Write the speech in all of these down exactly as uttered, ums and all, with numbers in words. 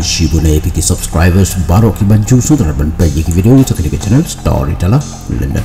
Shibun ïa phi ki subscribers baroh ki ban ju sngewtynnat ban peit ïa ki video jong kane ka channel Storyteller London.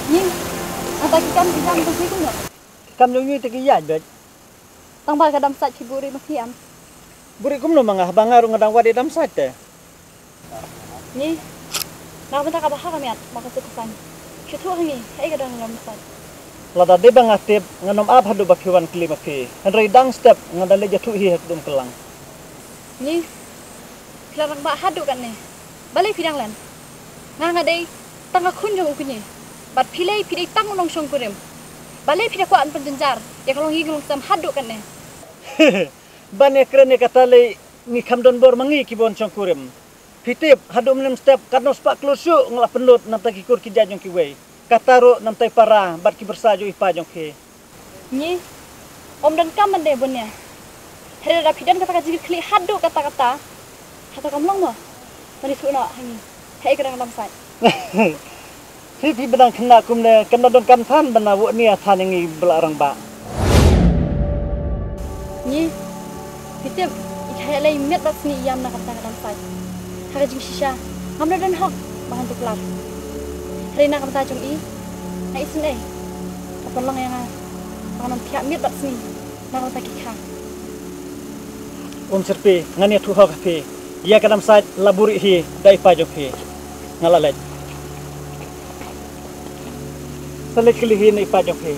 Ni, ata ki kam ki jam ka sini kumno? Kam jong ngi te ki ïaid beit. Tang ba ka dam sait ki buri ma phi am. Buri kumno ma nga, ba nga ruh nga dang wad ïa dam sait te. Ni, na ka bynta ka ba ha ka miat, ma ka suk ka san. Shu thuh ha ngi, haei ka dang lam sait. Lada dei ba nga tip, ngan ym ap haduh ba phi wan kylli ma phi. Hynrei dang step, nga dang leit ïathuh hi ha ka dum kyllang. Ni, phi la rangbah haduh katne. Balei phi dang len? Nga nga dei tang ka khun jong u kñi. Bad phi lei phi dei tang u nongshong kurim. Balei phi da kwah ban pynjynjar ïa ka longïing longsem haduh katne? Ban ïakren ïa kata lei ngi kham don bor ma ngi ki ban shong kurim. Phi tip haduh mynhynnin step katno spah klur shuh nga la pynlut namta ki kur ki jait jong kiwei. Kata ruh namta i para bad ki byrsa jong i pa jong phi. Ngi ym donkam ban dei bun ïa. Hynrei lada phi don kata ka jingkitkhlieh haduh katta katta, hato kam long mo ban ïathuh noh ha ngi haei ka dang lam sait? Phi phi ba dang khynnah kumne kam da donkam than ban ïathuh nia than ïa ngi ba la rangbah. Ngi Phi tip, i kha ïaleh miet bad sngi ïam na ka bynta ka dam sait. Ha ka jingshisha ngam da don hok ba ngan tuklar. Hynrei na ka bynta jong i, nga isynei. Ka pynlong ïa nga ba ngan thiah miet bad sngi na ka bynta ki kha. Um Syrpi, ngan ïathuh hok ha phi. Ïa ka dam sait la buhrieh hi da i pa jong phi. Nga la leit. Sa leit kylli hi na i pa jong phi.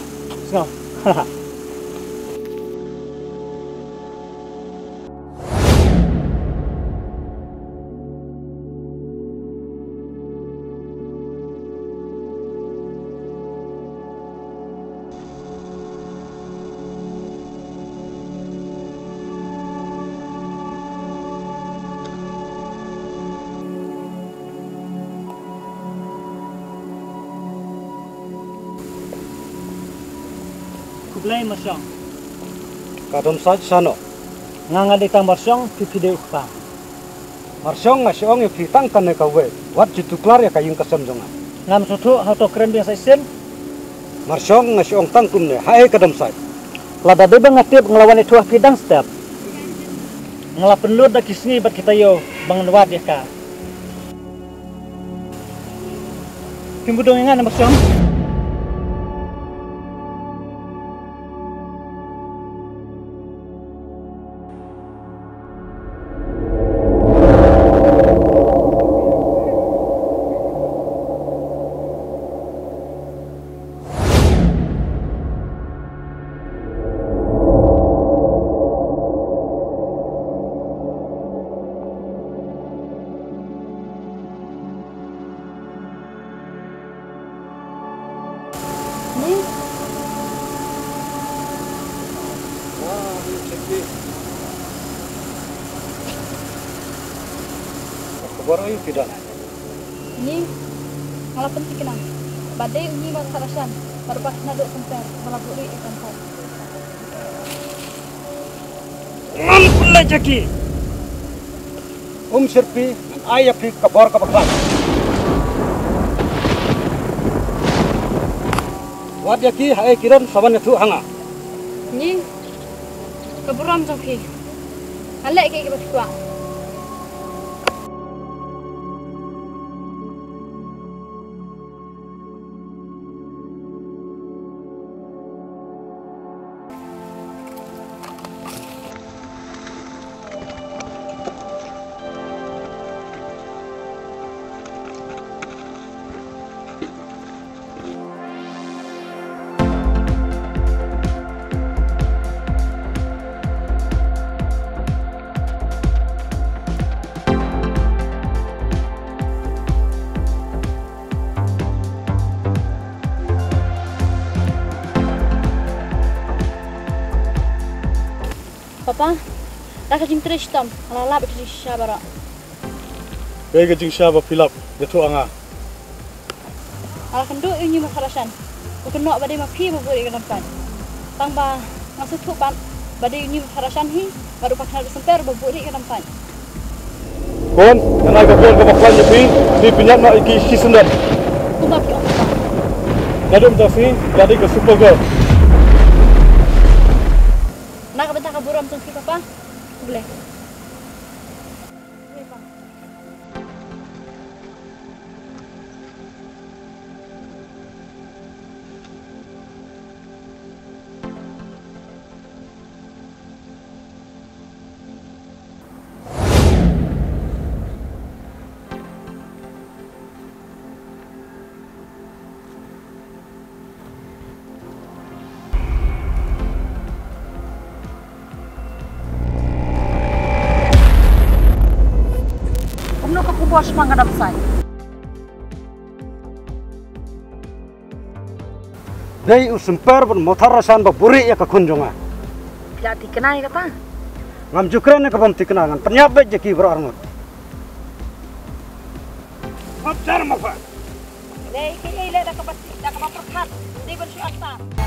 Sngew. Khublei Marshong. Ka dam sait shano? Nga nga dei tang Marshong, phi phi dei u kpa. Marshong, nga shu ong ïa phi tang kane kawei, wat ju tuklar ïa ka ïing ka sem jong nga. Ngam sngewthuh hato kren biang sa shisien. Marshong, nga shu ong tang kumne, haei ka dam sait? Lada dei ba nga tip nga la wan ïathuh ha phi dang step. Nga la pynlut da ki sngi bad ki taïew ba ngan wad ïa ka. Phim budong ïa nga ne Marshong? Ni. Wah, ni check ni. Khubor aïu phi don? Ni. Nga la pynthikna ba dei u Ngi Martha Rashan, ba ruh ba khynnah doh center, ba la buh ri ïa ka dam sait. Ngan pynlait ïa ki. Um Syrpi, ngan ai ïa phi ka bor kaba khlaiñ. Wad ïa ki, haei ki don sa wan ïathuh ha nga. Ngi, ka burom jong phi. Ngan leh kiei kiba phi kwah. Papa, da ka jingtrei shitom, nga la lap ïa ka jingshisha baroh. Kaei ka jingshisha ba phi lap, ïathuh ha nga. Nga la kynduh ïa u Niu Matarashan. U kynnoh ba dei ma phi ba buhrieh ïa ka dam paid. Tang ba nga sngewthuh pat ba dei u Niu Matarashan hi, bad u Paknar Symper ba buhrieh ïa ka dam paid. Khun, ngan ai ka bor kaba khlaiñ ïa phi, phi pynïap noh ïa ki shisyndon. Kumba phi ong, Papa. Naduh mynta shi, la dei ka super girl. Na ka bynta ka burom jong phi, Papa. Khublei. Kumno ka khubor shaphang ka dam saiñ? Dei u Symper bad Matarashan ba buhrieh ïa ka khun jong nga. Phi la thikna ïa kata? Ngam ju kren ïa ka bym thikna, ngan pynïap beit ïa ki baroh arngut. Hap jar ma pha. Dei ki ei leh da kaba, da kaba pyrkhat, dei ban shu atar.